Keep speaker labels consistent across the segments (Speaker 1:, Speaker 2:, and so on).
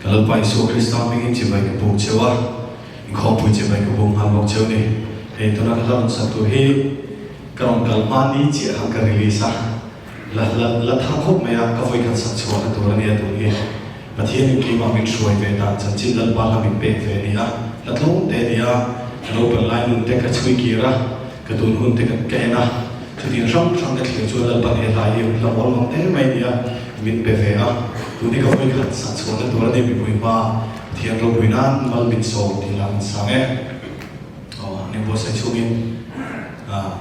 Speaker 1: Kan Lalpa Isua Krista hmingin chibai ka buk cheu a, inkhawmpui chibai ka buk nghal bawk cheu ni. Hei tuna ka hla rawn sak tur hi ka rawn kal hma ni chiah khan ka release a, la la la tha khawp mai a, ka vawi khat sak chhuahna tur a nia tun hi. Pathianin keimah min hruai ve dan chanchin Lalpa hla min pek ve a ni a, hla tlawm te a ni a, ka naupan lai nun te ka chhui kir a, Ka tun hun te ka en a, chutiang hrang hrang ka thlir chuan Lalpan he hlai hi hla mawl mang hle mai nia min pe ve a, tun hi ka vawi khat sak chhuahna tur a ni mipui hma Pathian ropui nan mal min sawm tih lah kan sang e. Aw an inbuatsaih chhungin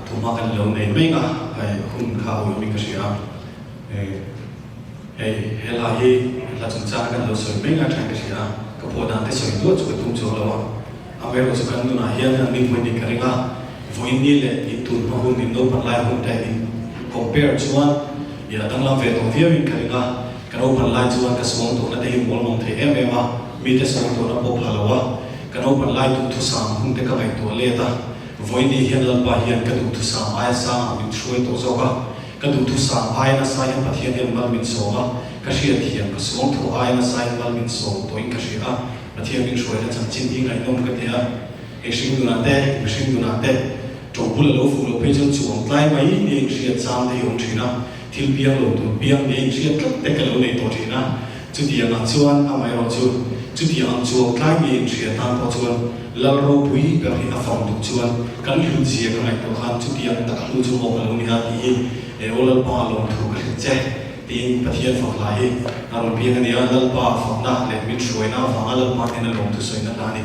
Speaker 1: thuhma kan lo nei mai nga hei hun kha a awih awmin ka hria a. Hei he hla hi hla chungchang kan lo sawi mai nga thain ka hria a, ka phuah dan te sawi duah chu ka tum chuang lo a. Amaherawhchu kan nunah hian an mipui nih ka ring a, vawiin ni leh in tun hma hun, in naupan lai hun te in compare chuan i a danglam ve tawh viau in ka ring a, ka naupan lai chuan ka suang tawhna te hi mawl mang thei em em a, mite suang tawhna pawh pha lo a, ka naupan lai duhthusam hun te ka ngaihtuah let a, vawiin ni hian Lalpa hian ka duhthusam aia sangah min hruai tawh zawk a, ka duhthusam aia nasa hian Pathian hian mal min sawm a, ka hriatthiam ka suang thuah aia nasa hian mal min sawm tawhin ka hria a. Pathian min hruaina chanchin hi ngaihnawm ka ti a, mihring nunah te, mihring nunah te ṭawng bul a lo fuh loh phei chuan chuang tlai mai nia inhriat chang te hi awm ṭhin a, thil piang lo tur piang nia inhriat tlat te ka lo nei tawh ṭhin a, chutiangah chuan amaherawh chu chutiang ang chuang tlai nia inhriat tan pawh chuan Lal ropui ber hi a fam duh chuan kan hlut zia ka ngaihtuah khan chutiang tak hlu chu maw ka lo ni a tih hi e aw Lalpa lawmthu ka hrilh che. Tiin Pathian fak hla hi a rawn piang a ni a, Lalpa fakna leh min hruaina avanga Lalpa hnena lawmthu sawina hla a ni.